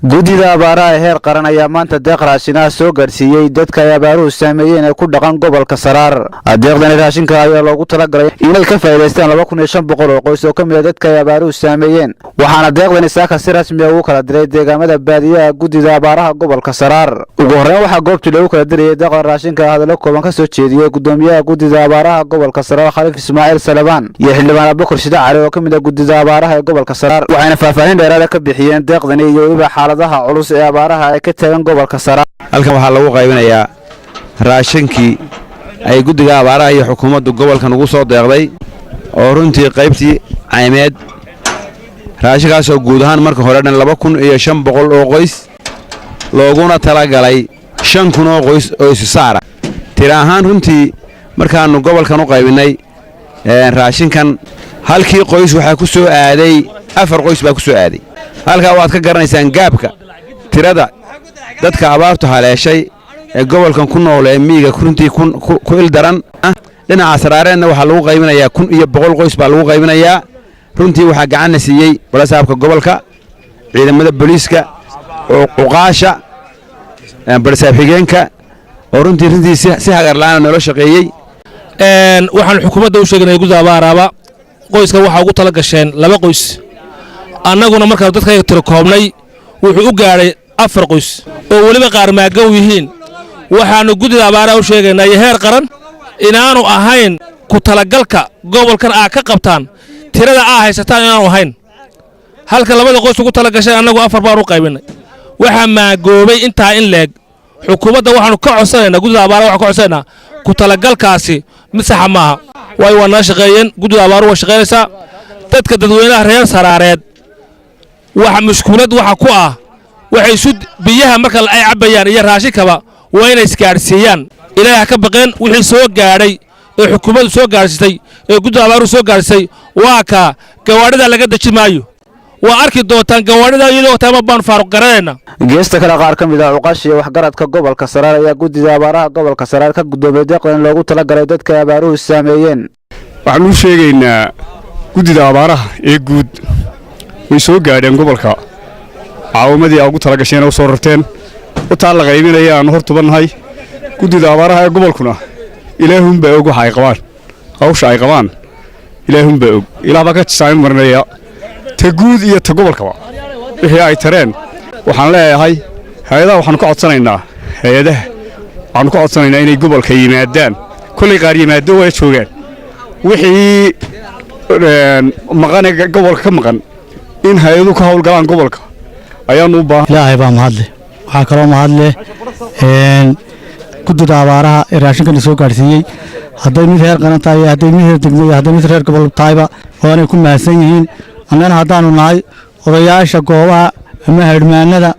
Guddida abaaraha ee heer qaran ayaa maanta deeq raashinaha soo gaadhsiiyey dadka ay abaaruhu saameeyeen ee ku dhaqan gobolka Saraar. Deeqdani raashinka ayaa loogu talagalay inay ka faa'iidaystaan 2500 oo qoys oo ka mid ah dadka ay abaaruhu saameeyeen, waxaana deeqdani saaka si rasmi ah ugu kala diray deegaamada baadiyaha guddida abaaraha gobolka Saraar. Ugu horreyn, waxaa goobtii loogu kala dirayay deeqda raashinka hadallo kooban ka soo jeediyey guddoomiyaha guddida abaaraha gobolka Saraar, Khaliif Ismaaciil Salabaan, iyo xildhibaan Abubakar Shide Cali oo ka mid ah guddida abaaraha ee gobolka Saraar, waxayna faahfaahin dheeraada ka bixiyeen deeqdani iyo weliba xaaladaha culus ee abaaraha ay ka taagan gobolka Saraar. Halkan waxaa lagu qaybinayaa raashinkii ay guddiga abaaraha iyo xukuumaddu gobolkan ugu soo deeqday, oo runtii qaybtii caymeed. Raashinkaasoo guud ahaan marka hore dhan 2500 oo qoys, looguna talagalay 5000 oo qoys oo isu saara. Tira ahaan runtii markaannu gobolkan u qaybinnay raashinkan, halkii qoys waxaa ku soo aaday afar qoys baa ku soo aaday. Halkaa waad ka garanaysaan gaabka tirada dadka abaartu haleeshay ee gobolkan ku nool ee miyiga runtii ku ildaran. Dhinaca Saraareedna waxaa lagu qaybinayaa 1100 qoys baa lagu qaybinayaa. Runtii waxaa gacanna siiyey balasaabka gobolka, ciidamada booliiska, cuqaasha, balasaab xigeenka, oo runtii si hagar la'aana noola shaqeeyey. Waxaan xukuumadda u sheeganaya, guddida abaaraaba, qoyska waxaa ugu tala gasheen laba qoys. Annaguna markaa dadkayga tiro koobnay, wuxuu u gaadhay afar qoys oo weliba qaar maagaw yihiin. Waxaannu guddida abaaraha u sheegaynaa iyo heer qaran inaanu ahayn ku talagalka gobolkan aa ka qabtaan tirada aa haysataan inaanu ahayn. Halka labada qoys ugu tala gasheen, annagu afar baanu u qaybinnay. Waxaa maagoobay intaa in leeg. Xukuumadda waxaannu ka codsanaynaa, guddida abaaraha waxaan ka codsanaynaa, ku talagalkaasi mid saxa maaha, waayo waa nala shaqeeyeen. Guddida abaaruhu waa shaqaynaysaa. Dadka dadweynaha reer Saraareed waxa mushkulad waxa ku ah waxay isu biyaha marka ay cabbayaan iyo raashinkaba waa inay isgaadhsiiyaan. Ilaahay ha ka baqeen. Wixii soo gaadhay ee xukuumaddu soo gaadhsiisay ee guddida abaaruhu soo gaadhsiisay waa kaa. Gawaadhida laga deji maayo, waa arki doontaan gawaadhida iyadoo taama baanu faaruq garanayna. Geesta kale, qaar ka mid ah cuqaasha iyo waxgaradka gobolka Saraar ayaa guddida abaaraha gobolka Saraar ka guddoomay deeqdan in loogu talagalay dadka ay abaaruhu saameeyeen. Waxaanu u sheegaynaa guddida abaaraha ee guud, way soo gaadheen gobolka caawimadii aa ugu tala gasheen oo soo rarteen. Wataa la qaybinaya aannu hor tubannahay. Guddida abaaraha ee gobolkuna ilaahunbaa og waxa ay qabaan, hawsha ay qabaan ilaahunbaa og. Ilaah baa ka jisaamin marinaya ta guud iyo ta gobolkaba wixii ay tareen. Waxaan leeyahay hay-adaha, waxaanu ka codsanaynaa hay-adaha, waxaanu ka codsanaynaa inay gobolka yimaadaan. Kollay qaar yimaado waa joogaan. Wixii maqane gobolka ka maqan in hay-aduhu ka hawlgalaan gobolka ayaannu u baahan. Ilaahay baa mahadleh. Waxaa kaloo mahadleh guddida abaaraha ee raashinkana soo gaadhsiiyey, hadday mid heer qaran tahay iyo hadday mid heer degmo iyo hadday mid reer gobol tahayba, waanay ku mahadsan yihiin. Annana haddaannu nahay odayaasha goobaha ama headmanada,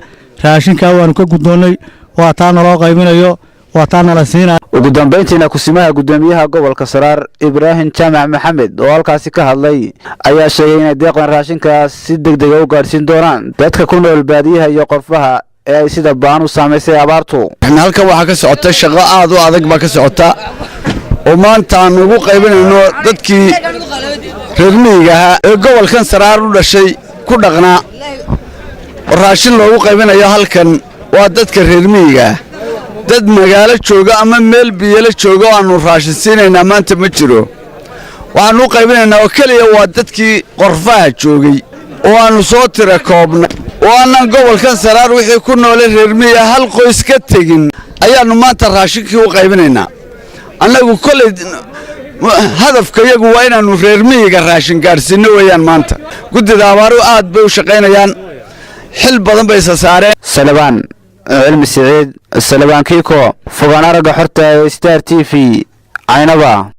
raashinkaa waannu ka guddoonnay. Waa taa naloo qaybinayo, waa taa nala siinaya. Ugu dambayntiina, kusimaha guddoomiyaha gobolka Saraar, Ibraahim Jaamac Maxamed, oo halkaasi ka hadlay ayaa sheegay inay deeqdan raashinkaas si deg dega u gaadhsiin doonaan dadka ku nool baadiyaha iyo qorfaha ee ay sida ba'an u saamaysay abaartu. Halkan waxaa ka socota shaqo aad u adag baa ka socota, oo maanta aan ugu qaybinayno dadkii reer miyiga ahaa ee gobolkan Saraar u dhashay ku dhaqnaa, oo raashin loogu qaybinayo halkan. Waa dadka reer miyiga ah. Dad magaalo jooga ama meel biyala jooga oo aannu raashin siinaynaa maanta ma jiro. Waxaannu u qaybinaynaa oo keliya waa dadkii qorfaha joogay oo aannu soo tira koobnay, oo aannan gobolkan Saraar wixii ku noole reer miyiga hal qoys ka tegin ayaannu maanta raashinkii u qaybinaynaa. Annagu kolley hadafka iyagu waa inaannu reer miyiga raashin gaadhsiinno weeyaan. Maanta guddida abaaruhu aad bay u shaqaynayaan, xil badan bay isa saareen. Salabaan Cilmi Siciid, Salabaan Kiiko, fogaan aragga xorta ee Star TV, Caynaba.